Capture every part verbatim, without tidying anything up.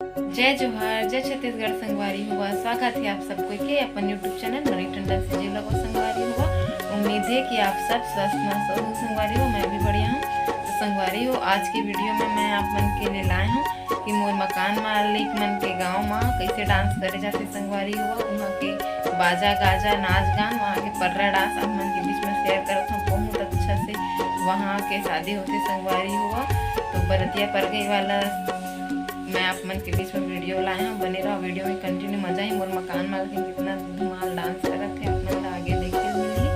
जय जोहार, जय छत्तीसगढ़ संगवारी हुआ। स्वागत है आप सबको के अपन YouTube चैनल मनी टंडन से जी लगो संगवारी हुआ। उम्मीद है कि आप सब स्वस्थ मस्त हो संगवारी हो। मैं भी बढ़िया हूँ। तो संगवारी हो, आज के वीडियो में मैं आप मन के लिए लाए हूँ कि मोर मकान मालिक मन के गांव में कैसे डांस करे जाते संगवारी हुआ। वहाँ के बाजा गाजा, नाच गान, वहाँ के पर्रा डांस आप मन के बीच में शेयर करत हूँ। बहुत अच्छा से वहाँ के शादी होते संगवारी हुआ। तो बरतिया परघई वाला मैं आप मन के बीच में वीडियो लाए हूँ, बने रहो वीडियो में कंटिन्यू। मजा ही मोर मकान मालकिन कितना धमाल डांस करत है, आप मन ला आगे देखे मिलही।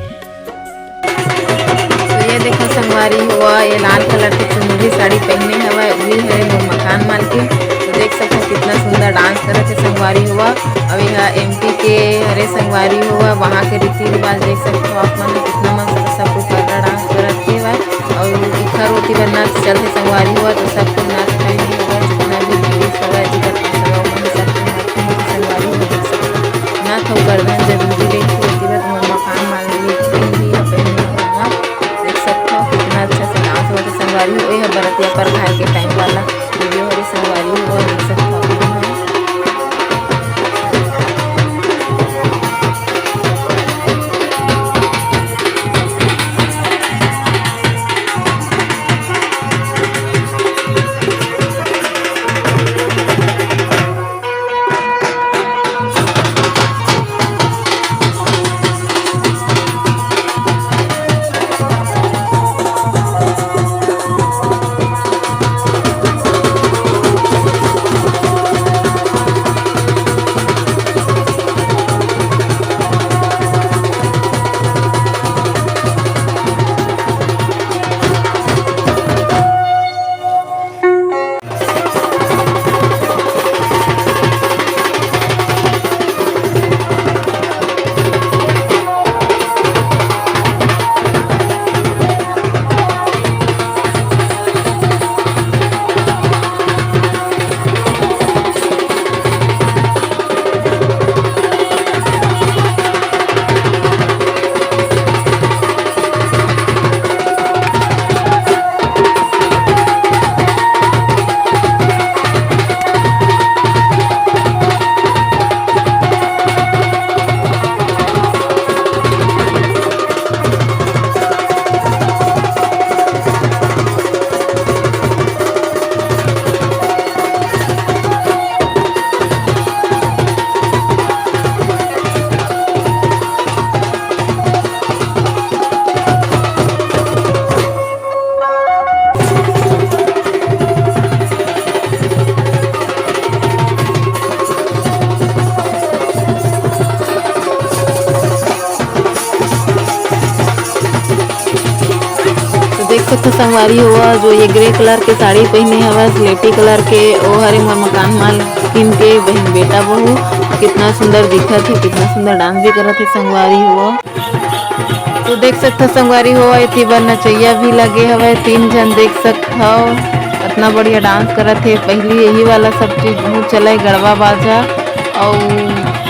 तो ये देखो संगवारी हुआ, ये लाल कलर के चुनरी साड़ी पहने हवा, वही है मोर मकान मालकिन। तो देख सकते हो कितना सुंदर डांस करत है संगवारी हुआ। अब यह एमपी के हरे संगवारी हुआ, वहाँ के रीति रिवाज देख सकते हो आप मन, कितना मस्त सब कोई पर्रा डांस करत है। और इखर ओती बर नाच चलथे संगवारी हुआ, तो सब कोई नाच पाएंगे होगा, जितना भी पुलिस होगा, जिधर पुलिस होगा, वहाँ सब कोई नाच पाएंगे संगवारी हुआ। देख सकते हो, नाच हो गर्दन जरूरी रही थी, ओती बर तुम्हारे मकान मालकिन भी यहाँ पे नहीं होगा। देख सकते हो कितना अच्छा से नाच होता संगवारी हुआ। ये बरतिया परघई के टाइम वाला वीडियो हरे संगवारी हुआ, देख सकते हो आप लोग। तो देख सकते हो संगवारी हुआ, जो ये ग्रे कलर के साड़ी पहने हवस, स्लेटी कलर के, ओ हरे मोर मकान मालकिन के बहन बेटा बहू। कितना सुंदर दिखत है, कितना सुंदर डांस भी करत है संगवारी हुआ। तो देख सकते हो संगवारी हुआ, एती बर नचैया भी लगे हवय, तीन झन देख सकत हव, इतना बढ़िया डांस करत है। पहली यही वाला सब चीज बहुत चले, गड़वा बाजा, और